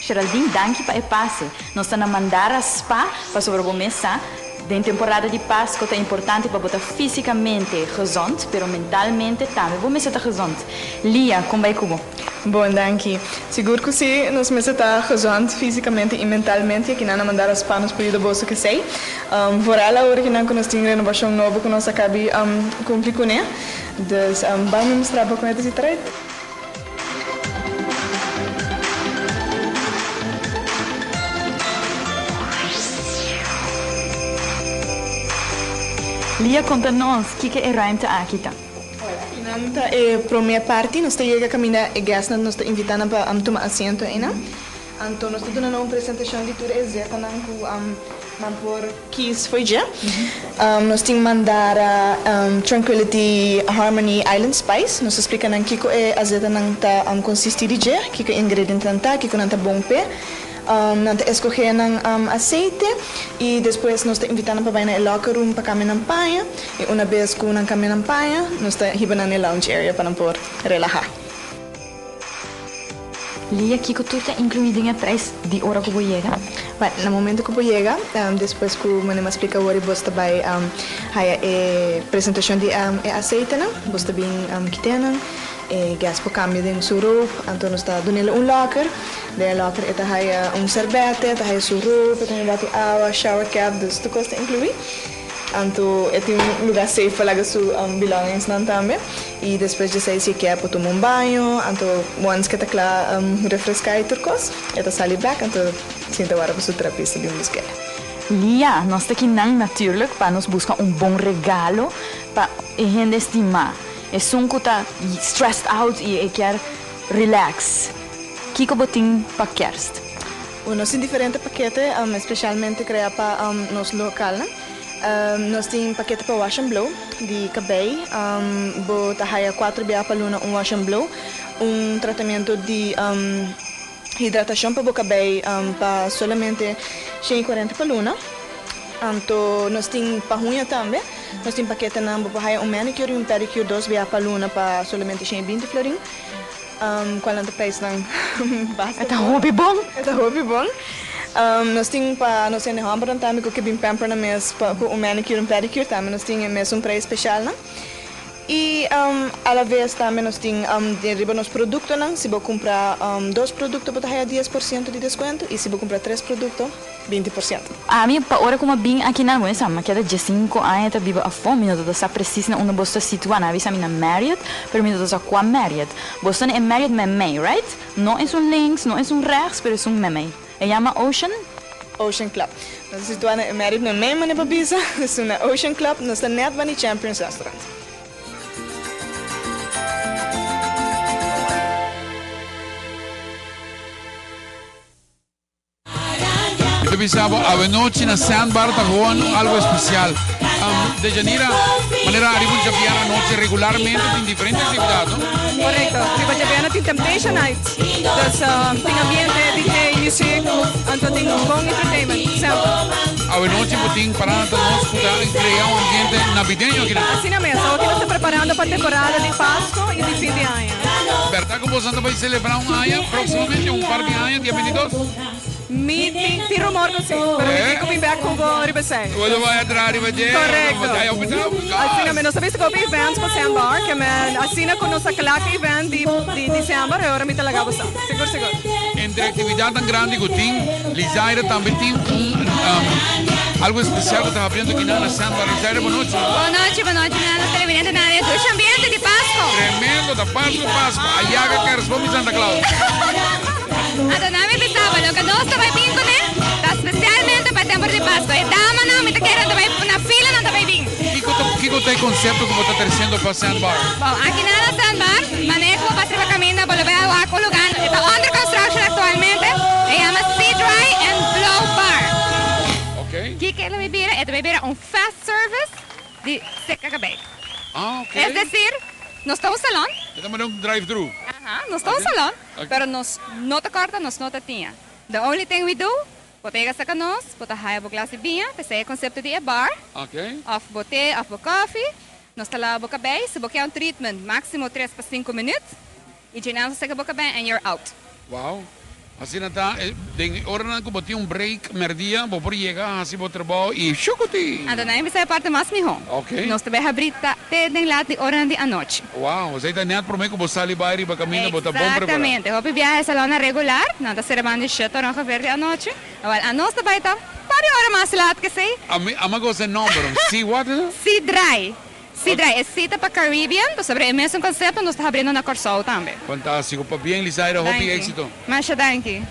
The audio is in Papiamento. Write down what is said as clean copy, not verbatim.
Geraldine, danki pa e pase. Nos ta na Mandara Spa pasobra bo mes sa, den temporada di Pasco ta importante pa bo ta fisicamente gezond, pero mentalmente tambe bo mester ta gezond. Lia, con bai cu bo? Bon, danki. Sigur cu si, nos mester ta gezond fisicamente y mentalmente y akinan na Mandara Spa nos por yuda boso cu esey. Vooral awor kinan cu nos tin renovacion nobo cu nos a cabi cumpli cune. Dus ban mi mustra bo con e ta si trae. Lia konta nos kiko e ruimte aki ta. Akinan ta e prome parti, nos ta yega kaminda e guestnan nos ta invita nan pa tuma asiento einan. Anto nos ta duna nan un presentashon di tur e zetanan ku nan por kies fo'i dje. Nos tin Mandara, Tranquility, Harmony, Island Spice. Nos ta splika nan kiko e azetanan ta konsisti di dje, kiko e ingredientenan ta, kiko nan ta bon p'e. Nan ta eskohé nan aseite i despues nos ta invitá nan pa bai na e locker room pa kambia nan paña. I una bes ku nan kambia nan paña, nos ta hiba nan na e lounge area pa nan por relahá. Lia, kiko tur ta inkluí den e prijs di ora ku bo yega? Bueno, na momento ku bo yega, despues ku Manem a splika awor i bos ta bai haya e presentashon di e aseitenan, bos ta bin kite nan, e guest por kambia den su roop, anto nos ta dun'el un locker, den e locker e ta haya un serbete, e ta haya su roop, e ta haya un bati awa, shower cap, dus tur kos ta inkluí. Anto e tin un lugar safe pa laga su belongings nan tambe. Y despues dje esei si e kier por tuma un baño, anto once ke ta kla refresca y tur cos, e ta sali bek anto sinta wara pa su terapista bin busca el. Lia, nos ta kinan natuurlijk pa nos busca un bon regalo pa e hende estima. Esun cu ta stressed out y e kier relax. Kico bo tin pa kerst? Bueno, nos tin diferente pakete, especialmente crea pa nos localnan. Nos tin pakete pa wash and blow di cabey. Bo ta haya cuatro bia pa luna un wash and blow, un tratamiento di hidratacion pa bo cabey pa solamente 140 pa luna. Anto nos tin pa huña tambe. Nos tin paketenan bo por haya un manicure y un pedicure dos bia pa luna pa solamente 120 florin. Cual nan ta prijsnan basta E ta hopi bon. E ta hopi bon. Nos tin pa nos hende hombernan tambe cu ke bin pamper nan mes pa cu un manicure un pedicure tambe nos tin e mesun prijs specialnan. Y alaves tambe nos tin den riba nos productonan si bo cumpra dos producto bo ta haya 10% di descuento y si bo cumpra tres producto 20%. Ami pa ora ku m'a bin akinan, bo sa, m'a keda diesinko aña ta biba afó, mi no ta sa presis na unda bo ta situá. Nan a bisa mi na Marriott, pero mi no ta sa kua Marriott. Bo sta na e Marriott meimei, right? No esun links, no esun rechts, pero esun meimei. E yama Ocean? Ocean Club. Nos ta situá na e Marriott meimei, manera pa bisa. Esun na Ocean Club. Nos ta nèt banda di Champions Restaurant. Mi ta bisa bo awenochi na Sandbar ta gewoon algo especial. Um, Dejanira, manera ariba un djabièrnè anochi regularmente tin diferente actividad, no? Correcto. Riba djabièrnè tin Temptation Night. Dus um, tin ambiente, DJ, music, anto tin bon entertainment, semper. Awenochi bo tin parada ta nos cu ta crea un ambiente navideño aki nan. Asina mes, awor ki nos ta preparando pa temporada di Pasco y di fin di aña. Berdad cu boso ta bay celebra un aña proximamente, un par di aña, dia 22? Mi tin tin rumor cu si, pero mi tin cu bin bek cu bo riba esey. Bo ta bay atrás riba dje. Correcto. Asina mi nos ta bisa cu hopi events pa Sandbar, ke men asina cu nos a cla cu event di di december e ora mi ta laga bo sa. Sigur sigur. Entre actividadnan grandi cu tin, Lizaira tambe tin un algo especial cu ta habriendo akinan na Sandbar. Lizaira, bo nochi. Bo nochi, bo nochi na nos televidente na e dushi ambiente di Pasco. Tremendo, ta Pasco Pasco. Ayaga Kerstboom y Santa Claus. Anto nan mi bisaba loke nos ta bai bin kuné ta spesialmente pa e tempu di Pasku. E damanan mi ta kere nan ta bai na fila nan ta bai bin. Kiko ta kiko ta e konsepto ku bo ta tresiendo pa Sandbar? Bon, aki nan na Sandbar maneho ku bo pasa riba kaminda bo lo bai a wak un lugar e ta under construction aktualmente e yama Sea Dry and Blow Bar. Kiko e lo bai bira? E ta bai bira un fast service di seka kabei. Es desir, nos ta un salon. E ta manda un drive thru. Aha, nos ta un salon. Pero nos no ta corta, nos no ta tiña. The only thing we do, bo ta yega saca nos, bo ta haya bo glas di biña, p'esei e concepto di e bar, of bo te of bo coffee, nos ta laba bo cabey, si bo kier un treatment, maximo tres pa cinco minuut, y dje nan ta seca bo cabey and you're out. Wow. Asina ta, den oranan ku bo tin un break merdia, bo por yega hasi bo trabou i shukuti! Anto nan a bisa e parti mas mihó. Ok. Nos ta bai habrí ta te den lat di oranan di anochi. Wow, esei ta nèt promé ku bo sali bai riba kaminda, bo ta bon prepará. Eksaktamente. Hopi biaha e salonnan regular, nan ta sera banda di shete ora ongeveer di anochi. Awèl, anos ta bai ta par di ora mas lat ke esei. Ami a gosa e nòmber. Sea what? Sea Dry. Sea Dry. E sea ta pa Caribbean, pasobra e mesun konsepto nos ta habriendo na Kòrsou tambe. Fantástiko. Pabien, Lizaira. Hopi Danki. éksito. Masha danki.